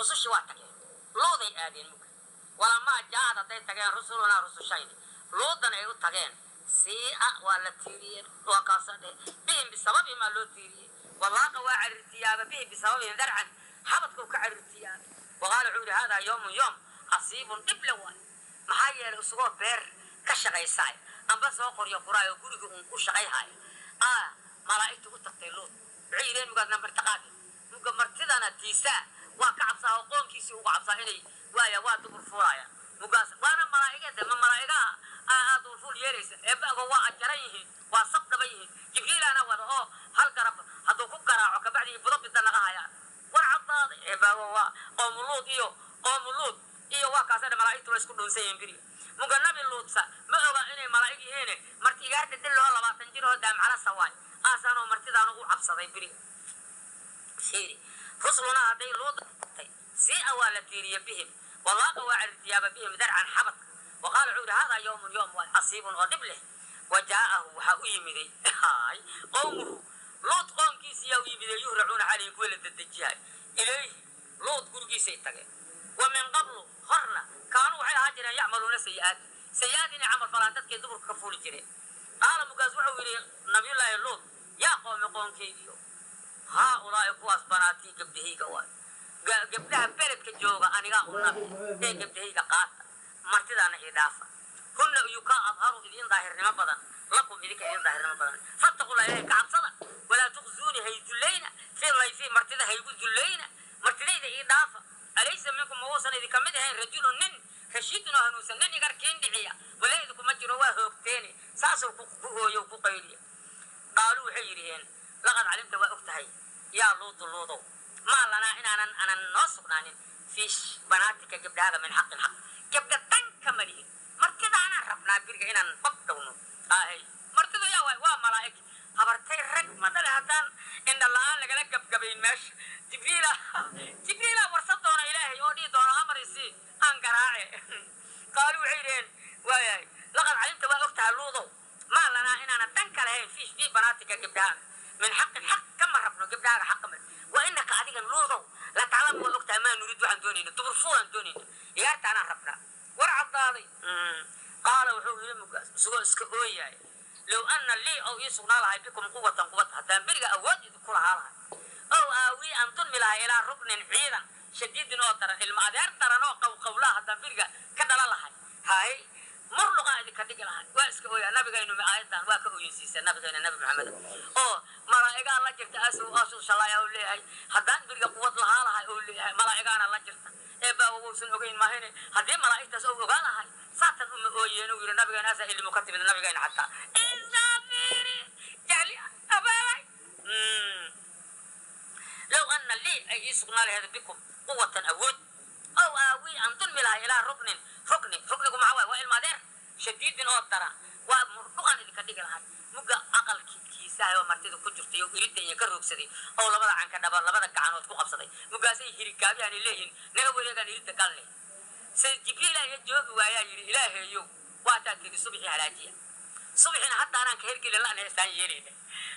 Rusushii waa tageen, Luuday aadeen. Muga walamaa jaa-ad hadday tageen rusulunaa rusushayni, Luudan ay u tageen, siia waa la tiiriyey, waa kaasa dhe bihim bisababihim aa loo tiiriyey. Walaaqa waa carirtiyaaba, bihim bisababihim darcan xabadkau ka carirtiyaaba. Waqaala wuxuu yidhi haadaa yoomun yoom casiibun dhib le waay. Maxaa yeelay isagoo beer ka shaqaysaay amba soo qoryo quraay oo guriga uun ku shaqayhayo a malaa'igta u tagtay Luud. Waxay yidheen mugaasna martiqaadi muga martidana tiisaa waa ka cabsaa oo qoonkiisii uga cabsaa inay waaya waa dubur fuulaya mugaas, waana malaa'igada ma malaa'igaha aa dubur fuul yeelaysa eebago waa ajaran yihiin, waa sab dhaban yihiin. Jibriilaana wada oo hal garab hadduu ku garaaco kabacdi budo bida naga hayaan war caddaaday. Eebago waa qoomu Luud iyo qoomu Luud iyo waa kaasa malaa'igtu waa isku dhuunsan yihiin beriga. Muga Nabi Luudsa ma oga inay malaa'ig yihiin, marti igaar dhidhil oo 20 jir oo daamcala sawaay aasaanoo martidaanu u cabsaday beriga. Fiiri, rusuluna hadday Luud tagtay, siia waa la tiiriye bihim, walaaqa waa carirtiyaaba, bihim darcan xabadka. Waqaala wuxuu yidhi haadaa yawmun yoom waay casiibun oo dhib leh. Wa jaa'ahu waxaa u yimiday hay qowmuhu, Luud qoomkiisiyaa u yimiday, yuhracuuna calayhi kuwa la dedejiyahay ilayhi, Luud gurigiisay tageen. Wa min qablu horna kaanuu waxay ahaa jireen yacmaluuna sayi'aat, sayi'aat inay camal falaan, dadkay duburka ka fuuli jireen. Qaala mugaas wuxuu yidhi Nabiyullaahi Luud, yaa qoomi qoonkaygiyo, haa ulaa'i kuwaas banaatii gabdhahayga waay, gabdhaha beledka jooga anigaa u nabi ee gabdhahayga qaata, martidaana ii dhaafa. Hunna iyukaa adharu idiin daahirnimo badan, lakum idinka idiin daahirnimo badan. Fattaqullah ilahay ka cabsada, walaa tuqzuuni hay dullayna, fii layfi martida haygu dullayna, martidayda ii dhaafa. Alaysa minkum ma uusan idinka mid ahayn rajulun nin rashiidun oo hanuunsan, nin igarkiin dhiciya wala idinkuma jiro? Waa hoogteene saasuu ku hooyo ku qayliya. Qaaluu waxay yidhiheen laqad calimta waa og tahay yaa Luudu Luudow, maa lanaa inaanan anan noo sugnaanin fii banaatika gabdhahaaga min xaqin xaq, gabdha dan kama lihin, martidaanaan rabnaa biriga inaan bab dhowno ahay. Martidu yaa waay? Waa malaa'ig habartay rag madale haddaan indha la-aan lagala gabgabayn meesha. Jibriila Jibriila warsan doona Ilaahay oo dhihi doona amarisi aan garaace. Qaaluu waxay yidhaheen waayahay laqad calimta waa og tahay Luudow, maa lanaa inaanan dan ka lahayn fii banaatika gabdhahaaga min xaqin xaq, kama rabno gabdhahaaga xaq kama. Wa inaka adigan Luudow la taclamu waa og tahay maa nuriid waxaan doonayno, dubur fuulaan doonayno, ciyaartaanaan rabnaa. War caddaaday. Qaala wuxuu yidhi mugaas isagoo iska ooyaay, low ana lii oo ii sugnaa lahay bikum quwatan quwad, haddaan beriga awood idinku lahaa lahay, ow aawii aan dulmi lahay ilaa ruknin ciidan shadiidin oo daran, ilma adeer daran oo qawqawlaa haddaan beriga ka dhala lahay, hay murluqaa idinka dhigi lahay. Waa iska ooyaa nabigaynu aayadan waa ka ooyinsiisa nabigayna Nabi Maxamed oo malaa'igaa la jirta asuu asuu shalaaya oo leeyahay haddaan beriga quwad lahaa lahay oo leeyahay malaa'igaana la jirta ee baa uusan ogeyn maahine, haddii malaa'igtaas ou ogaan lahay saatan uma ooyeen uu yidhi nabigeena asaa ilmu ka timid nabigeena xataa isafiri jahli abaabay. Low ana lii ay ii sugnaa laheed bikum quwatan awood, ow aawii aan dulmi lahay ilaa ruknin rukni, ruknigu maxaa waay? Waa ilma adeer shadiidin oo daran, waa murduqan idinka dhigi lahay. Mugga aqalkiisaha oo martida ku jirtay oo iridda iyo ka roogsaday oo labada canka dhaba labada gacanood ku qabsaday, muggaasay hirigaabiyaanay leeyihin naga wareegaan iridda galle. Sayid Jibriila iyo joogi waayaa yidhi Ilaahayow waataa tiri subixii halaajiya, subixina haddaanaan ka hergeli la'na isaan yeelayna.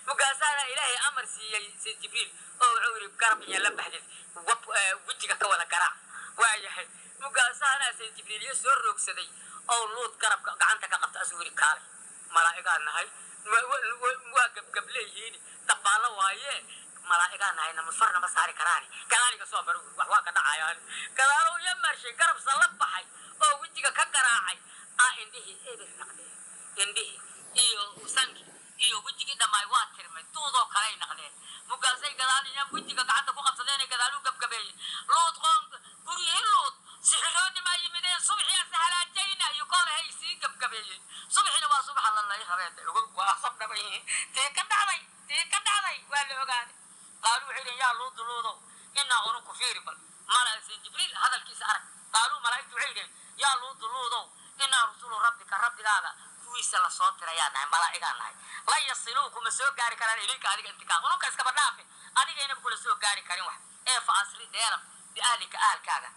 Mugaasaana Ilaahay amar siiyey Sayid Jibriil oo wuxuu yidhi garab iyo la baxdid wab wejiga ka wada garaac. Waayahay, mugaasaana Sayid Jibriil iyo soo roogsaday oo Luud garabka gacanta ka qabta asuu yidhi kaalay, malaa'igaa nahay, waa gabgab leeyihiin dabaallo waaye, malaa'igaa nahay nama farna ma saari karaani, gadaaliga soo maro wax waa ka dhacayaan. Gadaalow iyo marshay garabsa la baxay oo wejiga ka garaacay aa indhihii eber naqdeen, indhihii iyo sankii iyo wejigii dhammaay waa tirmay, duudoo kaley naqdeen. Mugaasay gadaal iyo wejiga gacanta ku qabsadeen gadaal u gabgabeeyey Luud qoon guryihii Luud sixiroonimaa yimideen subaxii aan sahalaajayna iyo koolahay sii gabgabeeyey. Subaxina waa subaxa lalay rabeen waa sab dhaban yihiin, tii ka dhacday tii ka dhacday waa la ogaaday. Qaaluu waxay yidhiin yaa Luudu Luudow inaa ununku fiiri bal mala Sayd Jibriil hadalkiisa arag. Qaaluu malaa'igtu waxay yidheen yaa Luudu Luudow inaa rusulu rabbika rabbigaada kuwiisa lasoo tirayaa nahay, malaa'igaa nahay, la yasiluu kuma soo gaari karaan ilayka adiga intikaa ununka iskaba dhaafe adigaynaba kula soo gaari karin wax ee fa asri dheelam biahlika ahalkaaga.